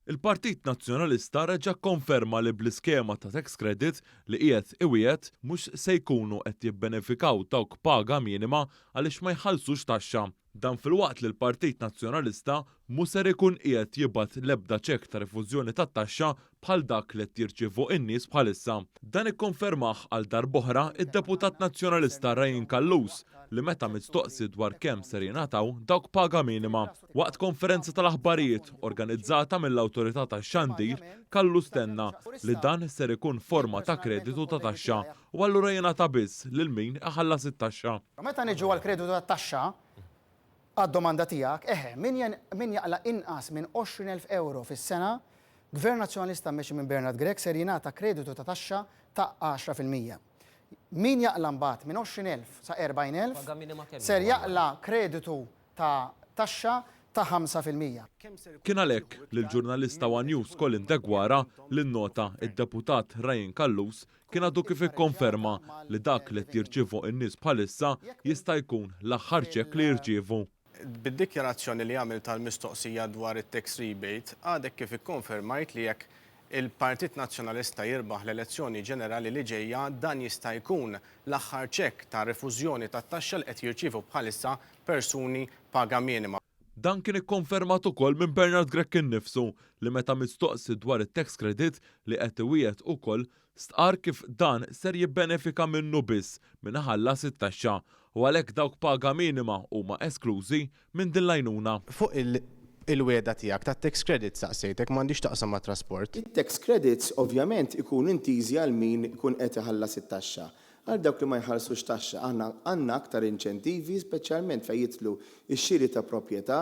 Il-Partit Nazzjonalista reġa' kkonferma li bl-iskema ta' tax credit li qiegħed iwiegħed mhux se jkunu qed jibbenefikaw dawk b'paga minima għaliex ma jħallsux taxxa. Dan filwaqt li l-Partit Nazzjonalista mhu ser ikun qiegħed jibgħat l-ebda ċekk ta' rifużjoni tat-taxxa bħal dak li qed jirċievu n-nies bħalissa. Dan ikkonfermah għal darb'oħra d-Deputat Nazzjonalista Ryan Callus li meta mistoqsi dwar kemm ser jingħataw dawk paga minima. Waqt konferenza tal-aħbarijiet organizzata mill-Awtorità tax-Xandir, Callus tenna li dan ser ikun forma ta' kreditu ta' taxxa u allura jingħata biss lil min iħallas it-taxxa. Meta niġu għall-kreditu tat-taxxa, għad-domanda tiegħek, eħe, min min jaqla' inqas minn 20,000 ewro fis-sena, Gvern Nazzjonalista mmexxi minn Bernard Grech ser jingħata kreditu ta' taxxa ta' 10%. Min jaqla' mbagħad minn 20,000 sa 40,000 ser jaqla' kreditu ta' taxxa ta' 5%. Kien għalhekk li l-ġurnalist ta' one News Colin Deguara li nnota d-Deputat Ryan Callus kien għadu kif ikkonferma li dak li qed jirċievu n-nies bħalissa jista' jkun l-aħħar ċekk li jirċievu. Bid-dikjarazzjoni li għamilt għall-mistoqsija dwar it-tax rebate, għadek kif ikkonfermajt li jekk il-Partit Nazzjonalista jirbaħ l-elezzjoni ġenerali li ġejja, dan jista' jkun l-aħħar ċekk ta' rifużjoni tat-taxxa li qed jirċievu bħalissa persuni paga minima. Dan kien ikkonfermat ukoll minn Bernard Grech innifsu li meta mistoqsi dwar it-tax credit li qed iwiegħed ukoll stqarr kif dan ser jibbenefika minnu biss min iħallas it-taxxa u għalhekk dawk paga minima huma esklużi minn din l-għajnuna. Fuq il-wegħda tiegħek tat-tax credits saqsejtek, m'għandhiex x'taqsam mat-trasport. It-tax credits ovvjament ikunu intiżi għal min ikun qed iħallas it-taxxa. Għal dawk li ma jħallsux taxxa, aħna għandna aktar inċentivi, speċjalment fejn jidħlu x-xiri ta' proprjetà.